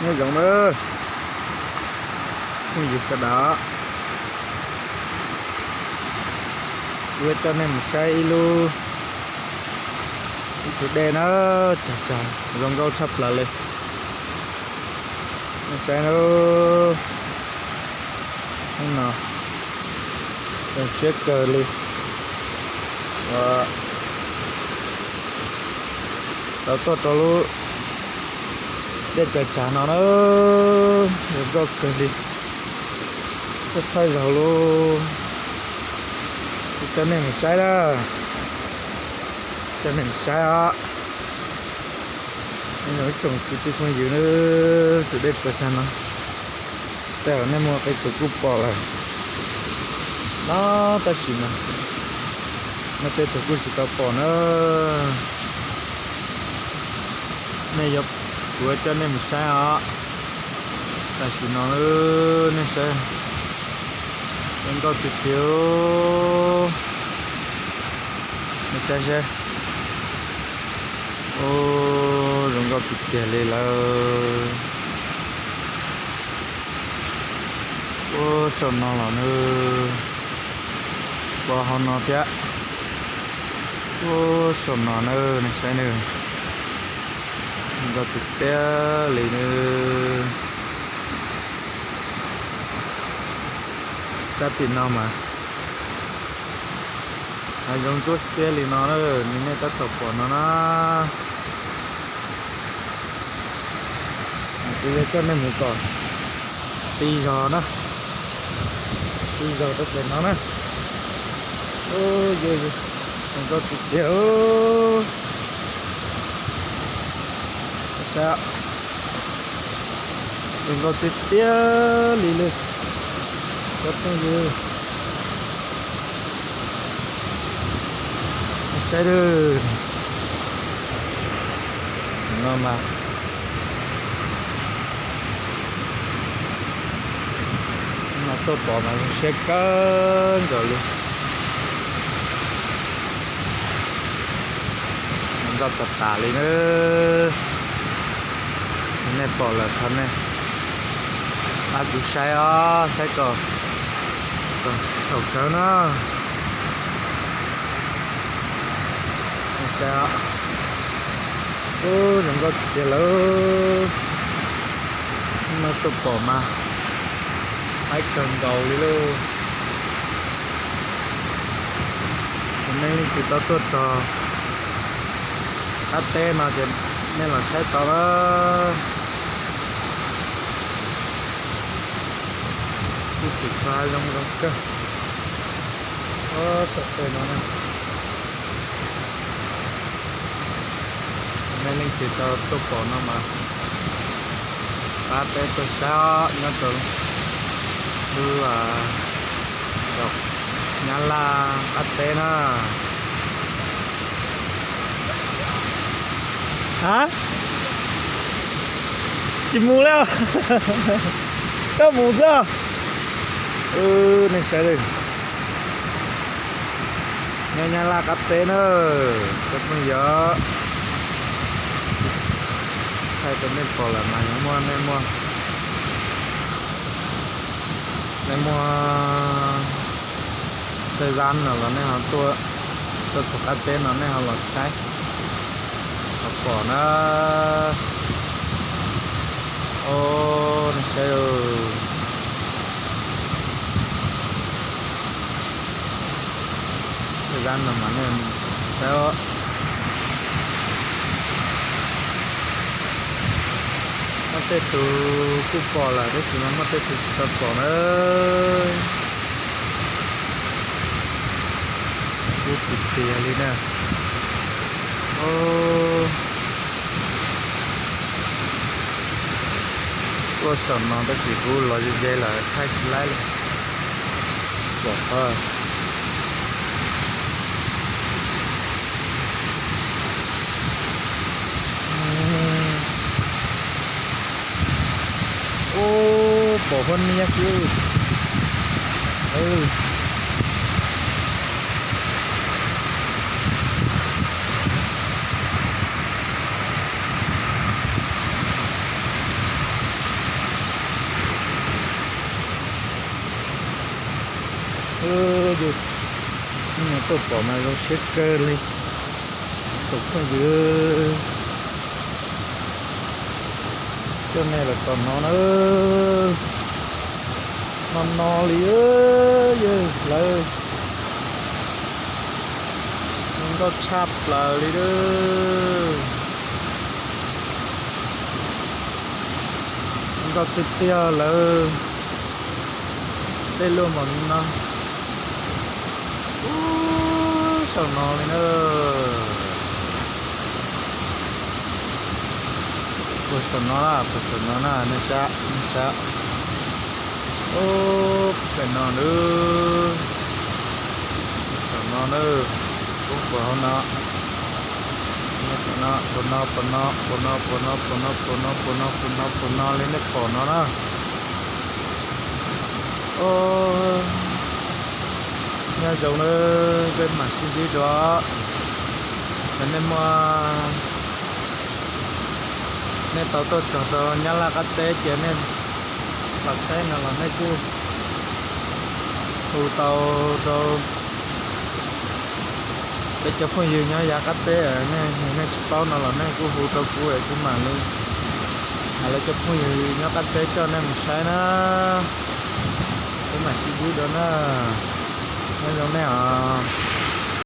Nyob zoo na, phooj ywg sawv daws, kuv yuav coj nej mus saib ib lub, ib tug dej na, tsag tsag zoo nkauj tshaj plaws li. Nej saib na, hnub no zoo siab kawg li. Tau tuaj rau lub dej tsag tsag no na, zoo nkauj kawg li. Tuaj thawj zaug lub, kuv coj nej mus saib na, coj nej mus saib os. Nyob zoo ib tsoom kwv tij phooj ywg na, tus dej tsag tsag no, tej zaum nej muaj tej tus kuj pom lawm no, tab sis mas muaj tej tus kuj tsis tau pom na. Nej yuav, kuv yuav coj nej mus saib os. Tam sim no nej saib, zoo nkauj tiag tiag. Nej saib seb, ub, zoo nkauj tiag tiag li lawm. Ub, saum no los nws, ua hauv no thiab. Ub, saum no na, nej saib nws, zoo nkauj tiag tiag li nws. Sab tim no mas hav zoov ntsuab xiab li no na, nej tab tom pom no na. Kuv yuav coj nej mus kom ti zog na, ti zog rau pem no na. Ub, zoo nkauj tiag tiag. Saib, zoo nkauj tiag tiag li lawm cov phooj ywg. Saib, no mas, no tuaj pom mas zoo siab kawg nkaus li. Nkauj tas tas li na. Nej pom lawm thov nej pab kuv saib os, saib kom thaum kawg na. Saib, ub, zoo nkauj tiag tiag lawm. No tuaj pom mas haib kawg nkaus li lauj. Ces nej leej twg tau tuaj txog qab teb no ces nej los saib tau na. Kuj tseem tshuav hav zoov zoo kawg. Ob, saum tej no na. Nej leej twg tau tuaj pom no mas pab peb tuaj saib os, nyob rau lub Nyab Laj qab teb na. Ha, tsis mus li, koj mus xwb. Nej saib, nyob Nyab Laj qab teb na, cov phooj ywg. Thaij rau nej pom lawm mas yog muaj, nej muaj, nej muaj tej zab no los nej ho tuaj, tuaj txog qab teb no nej ho los saib, ho pom na. Os, nej saib, tej zab no mas nej saib os. Muaj tej tus kuj pom lawm tab sis mas muaj tej tus tsis tau pom na. Kub tiag tiag li na. Tuaj saum no tab sis kuv los ze ze lawm thaij tsis laib li. Pom qhov Ub, pom huab niab xwb. Yus, nej tuaj pom mas zoo siab kawg li. Tus phooj ywg, coj nej los tos no na. No no li, yawg lawv, zoo nkauj tshaj plaws li a. Zoo nkauj tiag tiag lawm. Dej luaj npaum li no. Ub, saum no li na. Puag saum no na, puag saum no na, nej saib, nej saib. Ub, puag pem no na. Saum no na. Ub, puag hauv no. Puag no, puag no, puag no, puag no, puag no li nej pom no na. Ub, nyob zoo na, peb mam sib ntsib dua. Yog nej muaj, nej tau tuaj txog rau Nyab Laj qab teb ces nej los saib no los nej kuj hu tau rau peb cov phooj ywg nyob yav qab teb, nej, nej tsis paub no los nej kuj hu rau kuv es kuv mam li hais lawv cov phooj ywg nyob qab teb coj nej mus saib na. Peb mam sib ntsib dua na. Nyob zoo nej os.